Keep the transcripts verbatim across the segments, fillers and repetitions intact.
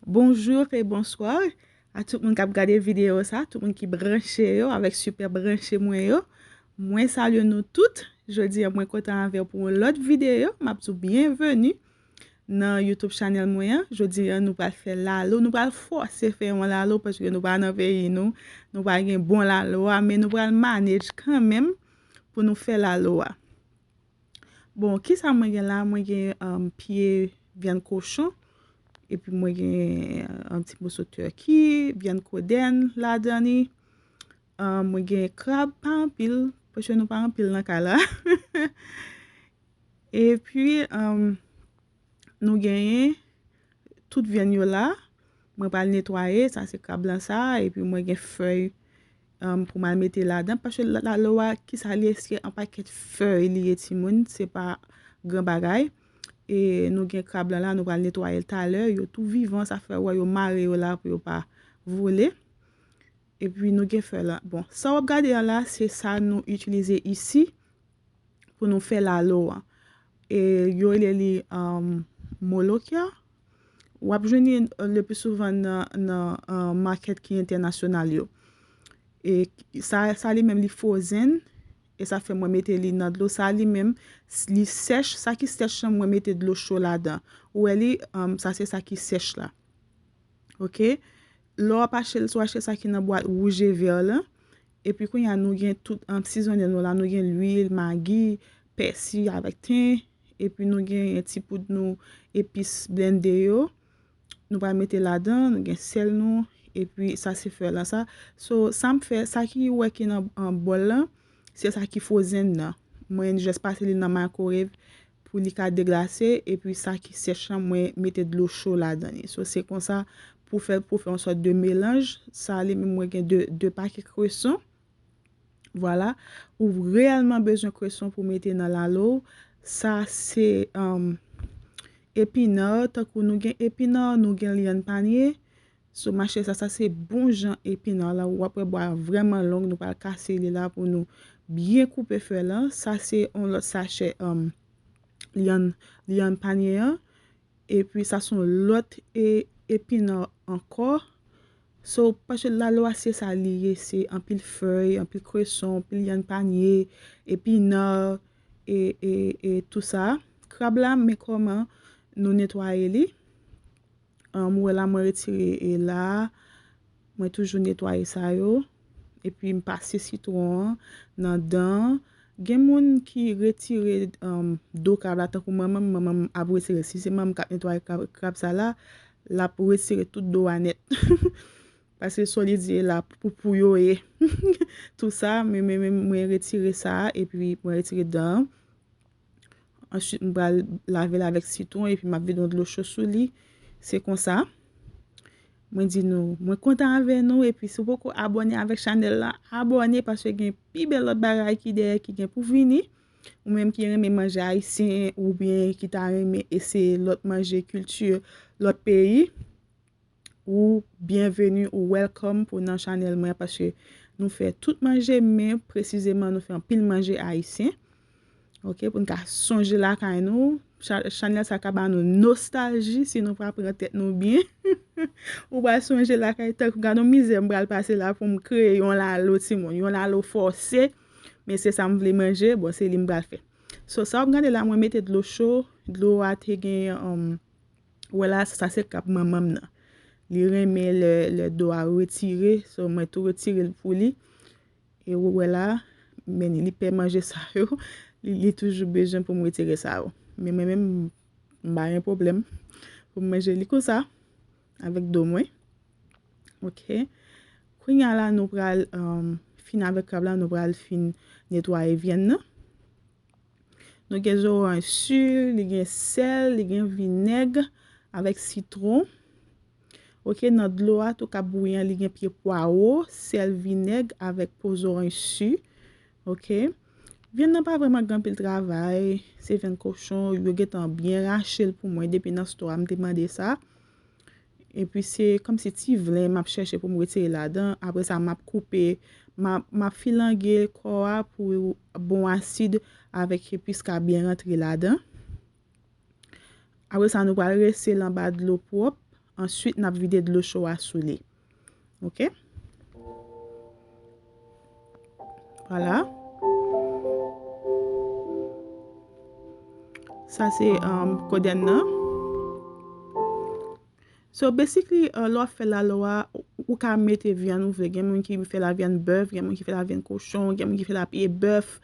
Bonjou e bonswa a tout moun k ap gade videyo sa, tout moun ki branche yo avèk sipè branche mwen yo. Mwen salye nou tout. Jodi a mwen kontan avè w pou yon lòt videyo. M ap di w byenveni nan YouTube chanèl mwen an. Jodi a nou pral fè lalo, nou pral fòse fè yon lalo paske nou pa nan peyi nou. Nou pa gen bon lalo a, men nou pral manage kanmenm pou nou fè lalo a. Bon, kisa mwen gen la? Mwen gen um, pye vyann kochon, epi mwen gen yon ti moso tèki, vyann kodèn ladan li. Um, mwen gen krab, pa anpil, paske nou pa anpil nan kay la. Epi, um, nou genyen tout vyann yo la. Mwen pral netwaye, sa se krab lan sa, epi mwen gen fèy um, pou m al mete ladan. Paske lalo a, kisa li ye, se yon pakèt fèy li ye, timoun, se pa gran bagay. E nou gen krab lan la, nou pral netwaye l talè. Yo tou vivan, sa fè w wè yo mare yo la pou yo pa vole. Epi nou gen fèy lan. Bon, sa w ap gade an la, se sa nou itilize isi pou nou fè lalo an. E yo rele li um, molokia. W ap jwenn li le pli souvan nan, nan uh, makèt ki entènasyonal yo. E sa, sa li menm li frozen, e sa fè mwen mete li nan dlo. Sa li menm, li sèch, sa ki sèch lan, mwen mete dlo cho ladan. Ou wè li, um, sa se sa ki sèch la. Ok? Lè w ap achte l, si w achte sa ki nan bwat wouj e vè lan, epi kounye a nou gen tout um, sizonnen nou la, nou gen lwil, magi, pèsi avèk ten, epi nou gen ti poud nou, epis blende yo. Nou pral mete ladan, nou gen sèl nou, epi sa se fèy lan sa. So, sa m fè, sa ki wè ki nan an bòl lan, se sa ki frozen nan. Mwen jis pase li nan microwave pou li ka deglase, epi sa ki sèch lan, mwen mete dlo cho ladan li. So, se konsa pou fè, pou fè yon sòt de melanj. Sa li menm mwen gen de, de pake kreson. Vwala. Ou reyèlman bezwen kreson pou mete nan lalo. Sa se um, epinan, tankou nou gen epinan, nou gen lyann panye. So, mache sa, sa se bon jan epinan la. W ap wè bwa vrèman long, nou pral kase li la pou nou byen koupe fèy lan. Sa se yon lòt sachè um, lyann, lyann panye an. Epi sa se yon lòt e, epinan ankò. So, paske lalo a se sa li ye, se anpil fèy, anpil kreson, anpil lyann panye, epinan, e, e, e tou sa. Krab la, men kòman nou netwaye li. An, m wè la, mwen retire e la. Mwen toujou netwaye sa yo. Epi m pase sitwon an nan dan an. Gen moun ki retire um, do krab la, tankou manman m, manman m ap retire. Si se manman m k ap netwaye krab, krab sa la, l ap retire tout do a nèt. Paske solid ye la, poupou yo ye. Tou sa, men, men, men mwen retire sa, epi mwen retire dan an. Answit, m pral lave l avèk sitwon epi m ap vide yon dlo cho sou li. Se konsa. Mwen di nou, mwen kontan avè nou epi si w poko abòne avèk chanèl la, abòne paske gen pi bèl lòt bagay ki dèyè ki gen pou vini. Ou menm ki renmen manje ayisyen oubyen ki ta renmen eseye lòt manje kilti lòt peyi, ou byenveni, ou welcome pou nan chanèl mwen paske nou fè tout manje, men presizeman nou fè anpil manje ayisyen. Ok, pou n ka sonje lakay nou. Cha- Chanèl sa ka ba nou nostalji si nou pa pran tèt nou byen. Ou pral sonje lakay tankou gade yon mizè m pral pase la pou m kreye yon lalo timoun, yon lalo fòse. Men se sa m vle manje, bon se li m pral fè. So sa w ap gade la mwen mete dlo cho, dlo a te gen um, Ou wè la, sa se krab manman m nan. Li renmen lè, lè do a retire, so mwen tou retire l pou li. E ou wè la, men li pè manje sa yo. Li, li toujou bezwen pou m retire sa yo. Men mwen menm, m pa gen pwoblèm pou m manje li konsa, avèk do mwen. Ok. Kounye a la, nou pral um, fin avèk krab la, nou pral fin netwaye vyann nan. Nou gen zoranj si, li gen sèl, li gen vinèg avèk sitwon. Ok, nan dlo a tou k ap bouyi an, li gen pye pwawo, sèl, vinèg avèk po zoranj si. Ok. Vyann nan pa vrèman gen anpil travay, se vyann kochon, yo gentan byen rache l pou mwen depi nan stò a, m te mande sa. Epi se kòmsi ti vlen m ap chèche pou m retire ladan. Apre sa, m ap koupe, m ap, m ap filange kò a pou bon asid avèk epis ka byen rantre ladan. Apre sa, nou pral rese l anba dlo pwòp. Answit, n ap vide dlo cho a sou li. Oke? Vwala. Sa se, um, kodèn nan. So, basically, uh, lè w ap fè lalo a, ou, ou ka mete vyann ou vle. Gen moun ki fè lavyann bèf, gen moun ki fè lavyann kochon, gen moun ki fè lapye bèf.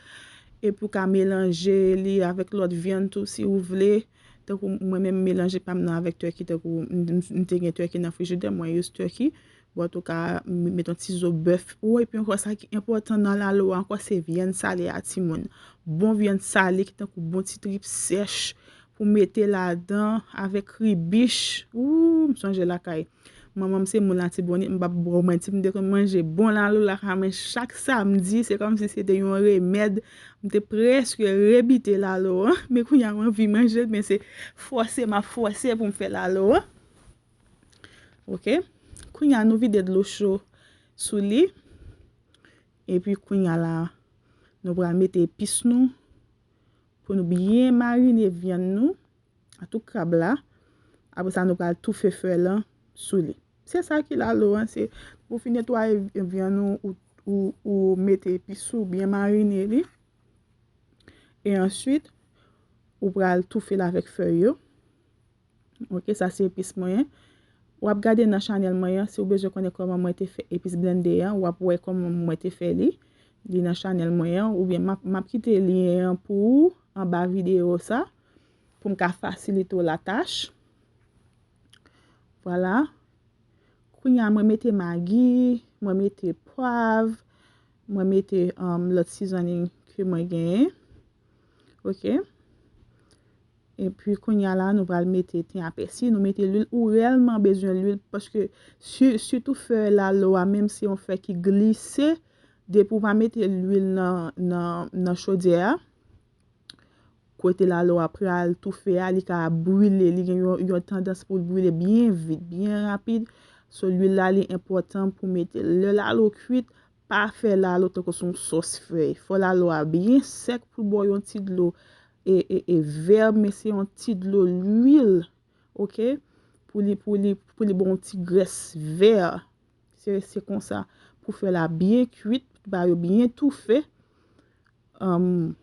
Epi ou ka melanje li avèk lòt vyann tou si ou vle. Tankou mwen menm, m melanje pa m nan avèk turkey, tankou m, m, m te gen turkey nan frijidè, mwen use turkey. Bon, antouka, m met yon ti zo bèf. Ou, epi ankò, sa ki enpòtan nan lalo a ankò, se vyann sale a, timoun. Bon vyann sale, ki tankou bon ti trip sèch, pou mete ladan avèk kribich. Ou, m sonje lakay manman m, se moun Latibonit, m p ap ba w manti, m te konn manje bon lalo lakay mwen chak samdi, se kòmsi se te yon remèd. M te prèske rebite lalo an, men kounye a m anvi manje l, men se fòse m ap fòse pou m fè lalo an. Oke? Kounye a nou vide dlo cho sou li. Epi kounye a la, nou pral mete epis nou pou nou byen marine vyann nou, atout krab la. Apre sa, nou pral toufe fè lan sou li. Se sa ki lalo an, se pou fin netwaye vyann ou, ou, ou, ou mete epis ou, byen marine li. E answit, ou pral toufe l avèk fèy yo. Oke, sa se epis mwen an. W ap gade nan chanèl mwen an, si w bezwen konnen kòman mwen te fè epis blende an, w ap wè kòman mwen te fè li. Li nan chanèl mwen an, oubyen m ap, m ap kite lyen an pou ou anba videyo sa, pou m ka fasilite w latach. Vwala. Kounye a, mwen mete magi, mwen mete pwav, mwen mete, um, lòt seasoning ke mwen genyen. Oke. Epi kounye a la, nou pral mete ten a pèsi, nou mete lwil. Ou reyèlman bezwen lwil paske si, sitou fè lalo a, menm se yon fè ki glise, depi w pa mete lwil nan, nan, nan chodyè a, kote lalo a pral toufe a, li ka brile, li gen yon, yon tandans pou l brile byen vit, byen rapid. So, lwil la, li enpòtan pou mete l. Lè lalo kwit, pa fè lalo tankou se yon sòs fèy. Fò lalo a byen sèk pou l ba w yon ti dlo e, e, e vè, men se yon ti dlo lwil, oke? Pou li, pou li, pou li ba w yon ti grès vè. Se, se konsa. Pou fè la byen kwit, ba yo byen toufe. Anm,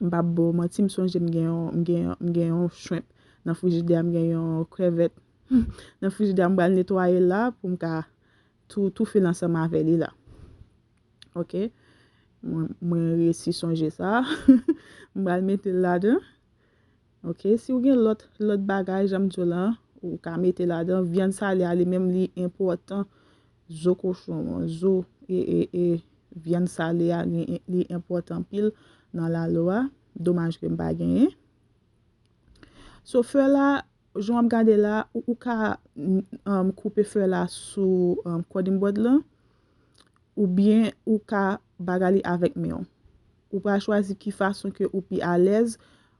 m p ap ba w manti, m sonje m gen yon, m gen yon, m gen yon shrimp nan frijidè a, m gen yon krevèt nan frijidè a, m pral netwaye l la pou m ka tou, toufe l ansanm avè li la. Oke? Mwen, mwen resi sonje sa. M pral mete l ladan. Oke? Si w gen lòt, lòt bagay, jan m di w la, ou ka mete ladan. Vyann sale a, li menm, li enpòtan. Zo kochon an, zo, e, e, e, vyann sale a, li, li enpòtan anpil nan lalo a. Domaj ke m pa genyen. So, fè la, jan w ap gade la, ou, ou ka, um, koupe fè la sou, um, cutting board lan, oubyen ou ka bagay li avèk men w. Ou pral chwazi ki fason ke ou pi alèz.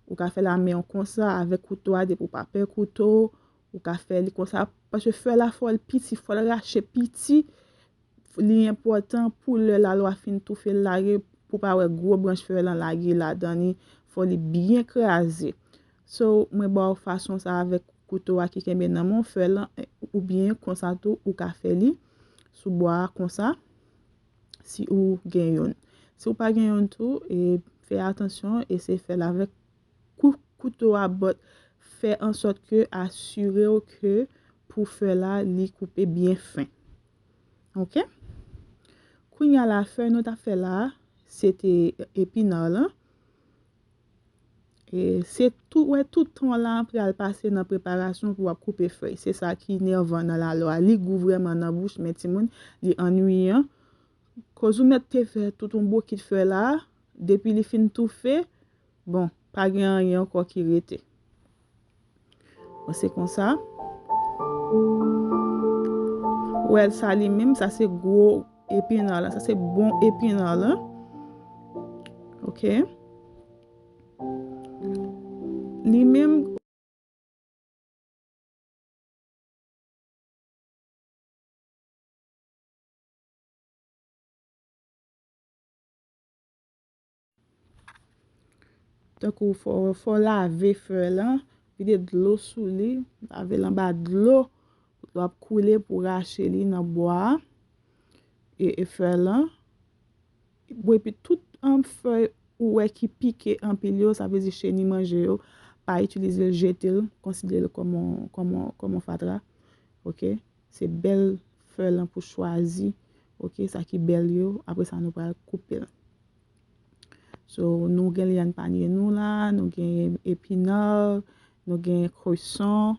Ou ka fè l a men w konsa, avèk kouto a, depi w pa pè kouto, ou ka fè li konsa. Paske fè la, fò l piti, fò l rache piti. Li enpòtan pou lè lalo a fin toufe l lage, pou pa wè gwo branch fè lan lage ladan li, fò li byen kraze. So, mwen ba w fason sa avèk kouto a ki kenbe nan men w, fè lan, oubyen konsa tou, ou ka fè li sou bwa a konsa, si ou gen youn. Si w pa gen youn tou, e, fè atansyon, eseye fè l avèk kou-, kouto a, but fè an sòt ke, asire w ke pou fè la, li koupe byen fen. Oke? Kounye a la, fè nou t ap fè la, se te epinan lan. E se tou, wè, tout tan w la pral pase nan preparasyon pou w ap koupe fèy. Se sa ki nèvan nan lalo a. Li gou vrèman nan bouch, men timoun, li annuiyan. Koz ou mèt te fè tout yon bokit fè la, depi li fin toufe, bon, pa gen anyen ankò ki rete. Bon, se konsa. Ou wè sa li menm, sa se gwo epinan lan, sa se bon epinan lan. Oke. Li menm, tankou fò, fò lave fè lan, vide dlo sou li, lave l anba dlo W ap koule pou rache li nan bwa a, e, e fèy lan. Bon, epi tout, um, fèy ou wè ki pike anpil yo, sa vle di cheni manje yo, pa itilize l, jete l, konsidere l kòm on, kòm on, kòm on fatra. Oke? Se bèl fèy lan pou chwazi, oke, sa ki bèl yo, apre sa nou pral koupe l. So, nou gen lyann panye nou la, nou gen epina, nou gen kreson,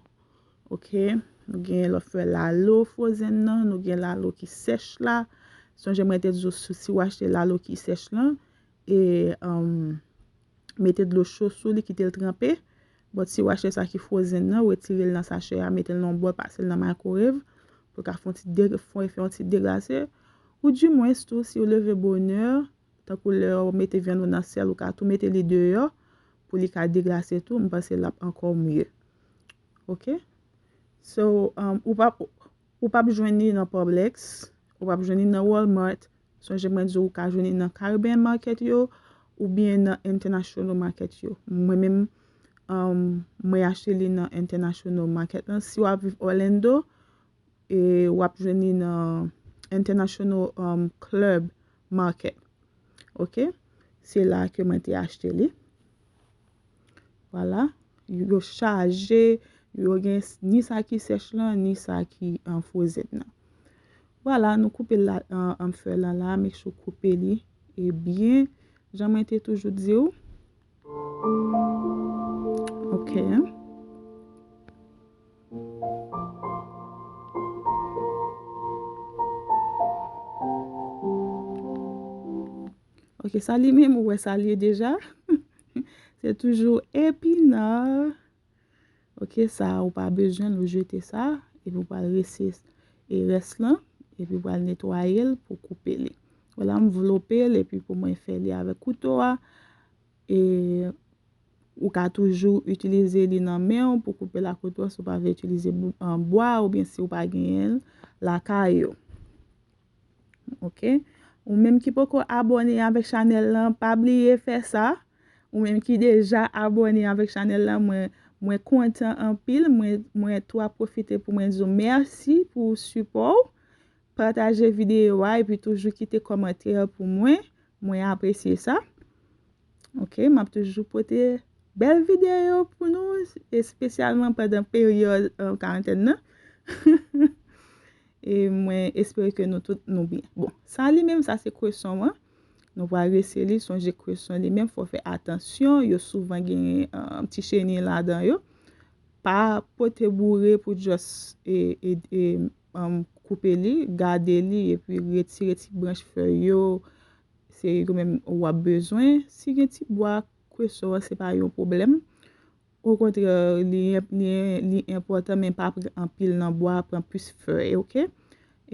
oke? Nou gen lòt fèy lalo frozen nan, nou gen lalo ki sèch la. Sonje mwen te di w si, si w achte lalo ki sèch lan, e, um, mete dlo cho sou li, kite l tranpe. But si w achte sa ki frozen nan, retire l nan sachè a, mete l nan yon bòl, pase l nan microwave, pou l ka fè yon ti de-, fè, fè yon ti deglase. Ou dimwens tou, si w leve bonè, tankou lè w mete vyann ou nan sèl, ou ka tou mete li deyò pou li ka deglase tou, m panse l ap ankò mye. Oke? So, um, ou p ap, ou p ap jwenn li nan Publix, ou p ap jwenn li nan Walmart. Sonje mwen di w, ou ka jwenn li nan Caribbean Market yo, oubyen nan International Market yo. Mwen menm, um, mwen achte li nan International Market lan. Si w ap viv Orlando, e w ap jwenn li nan International, um, Club Market. Oke? Se la ke mwen te achte li. Vwala. Yo chaje, yo gen s-, ni sa ki sèch lan, ni sa ki, um, frozen nan. Vwala, nou koupe la, um, um, fèy lan la, make sure koupe li, e byen, jan mwen te toujou di w. Oke. Oke, sa li menm, ou wè sa li ye deja. Se toujou epina. Oke, sa ou pa bezwen l, ou jete sa, epi ou pral rese e rès lan, epi ou pral netwaye l pou koupe li. Vwala, m vlope l, epi pou mwen fè li avèk kouto a. E ou ka toujou itilize li nan men w pou koupe l ak kouto a si w pa vle itilize bou-, an bwa oubyen si w pa genyen l lakay ou. Oke? Ou menm ki poko abòne avèk chanèl lan, pa bliye fè sa. Ou menm ki deja abòne avèk chanèl lan, mwen, mwen kontan anpil. Mwen, mwen tou ap pwofite pou mwen di w mèsi pou sipò w. Pataje videyo a epi toujou kite kòmantè pou mwen. Mwen apresye sa. Oke, m ap toujou pote bèl videyo pou nou, espesyalman pandan peryòd, eh, karantèn nan. E mwen espere ke nou tout nou byen. Bon, sa li menm, sa se kreson an. Nou pral rese li, sonje kreson li menm, fò fè atansyon, yo souvan gen, eh, ti cheni ladan yo. Pa pote boure pou just, e, e, e, em, koupe li, gade li, epi retire ti branch fèy yo, se yo menm w ap bezwen. Si gen ti bwa kreson an, se pa yon pwoblèm. Okontrè, li, li, li enpòtan, men pa pran anpil nan bwa, pran plis fèy, oke?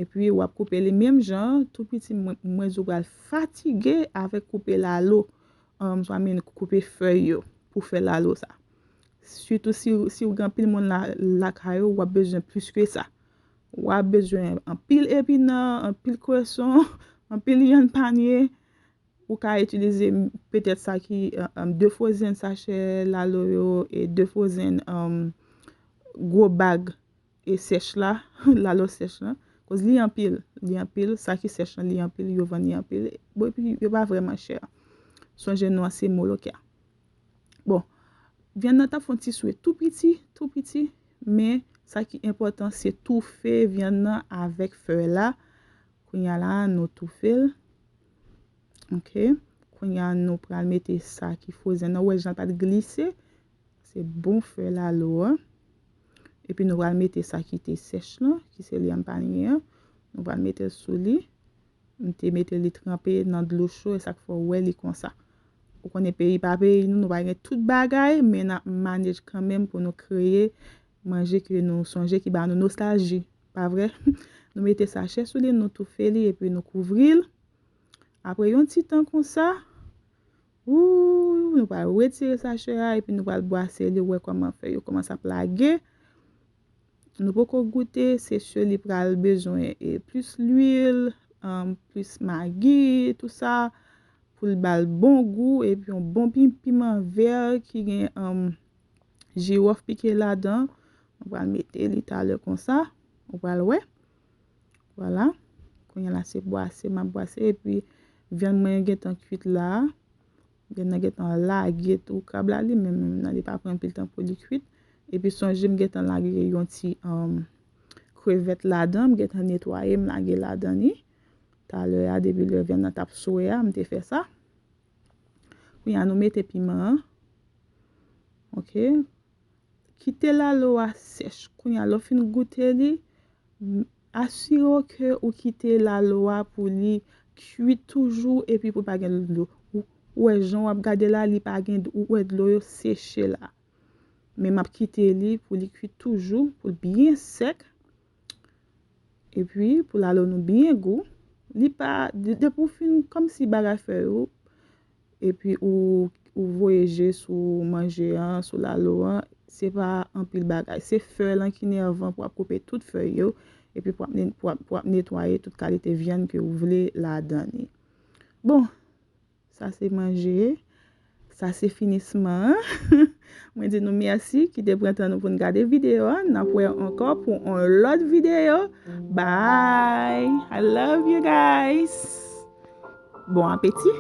Epi, w ap koupe li menm jan, tou piti, mwen, mwen di w pral fatige avèk koupe lalo, um, I mean, koupe fèy yo pou fè lalo sa. Sitou si, si w gen anpil moun la, lakay ou, w ap bezwen plis ke sa. W ap bezwen anpil epinan, anpil kreson, anpil lyann panye. Ou ka itilize m-, petèt sa ki, eh, em, de frozen sachè lalo yo e de frozen, em, gwo bag e sèch la, lalo sèch la. Koz li anpil, li anpil, sa ki sèch lan, li anpil, yo vann li anpil. Bon, epi yo pa vrèman chè. Sonje nou an se Molokia. Bon, vyann nan t ap fè yon ti swe tou piti, tou piti, men sa ki enpòtan se toufe vyann nan avèk fèy la. Kounye a la, nou toufe l. Oke. Kounye a, nou pral mete sa ki frozen nan. Ou wè jan l pa t glise. Se bon fèy lalo a. Epi nou pral mete sa ki te sèch lan, ki se lyann panye an. Nou pral mete l sou li. M te mete li tranpe nan dlo cho, e sa k fè w wè li konsa. Ou konnen peyi pa peyi nou, nou pa gen tout bagay, men n ap manage kanmenm pou nou kreye manje ke nou sonje ki ba nou nostalji, pa vre? Nou mete sachè sou li, nou toufe li, epi nou kouvri l. Apre yon ti tan konsa, ou, nou pral retire sachè a, epi nou pral bwase li, wè kòman fèy yo kòmanse ap lage. Nou poko goute, se si li pral bezwen, e, plis lwil, um, plis magi, tou sa, pou l ba l bon gou, epi yon bon pi-, piman vè ki gen, um, jiwòf pike ladan. Nou pral mete li talè konsa. Ou pral wè. Vwala. Kounye a la, se bwase, m ap bwase. Epi, vyann mwen gentan kwit la. Vyann nan gentan lage tou. Krab la, li menm, menm nan, li pa pran anpil tan pou li kwit. Epi, sonje, m gentan lage yon ti um, krevèt ladan. M gentan netwaye, m lage ladan li. Talè a, depi lè vyann nan t ap swe a, m te fè sa. Kounye a, nou mete piman an. Ok. Kite lalo a sèch. Kounye a, lè w fin goute li, asire w ke ou kite lalo a pou li kwit toujou epi pou l pa gen dlo. Ou wè jan w ap gade la, li pa gen, ou wè dlo yo seche la. Men m ap kite li pou li kwit toujou, pou l byen sèk. Epi, pou lalo nou byen gou, li pa, depi w fin kòmsi bagay fè yo, epi ou, ou voye je sou manje an, sou lalo an, se pa anpil bagay. Se fèy lan ki nèvan pou w ap koupe tout fèy yo, epi pou w ap, pou w ap, pou w ap netwaye tout kalite vyann ke w vle ladan li. Bon, sa se manje. Sa se finisman an. Mwen di nou mèsi ki te pran tan nou pou n gade videyo a. N ap wè ankò pou yon lòt videyo. Bye. I love you guys. Bon apeti.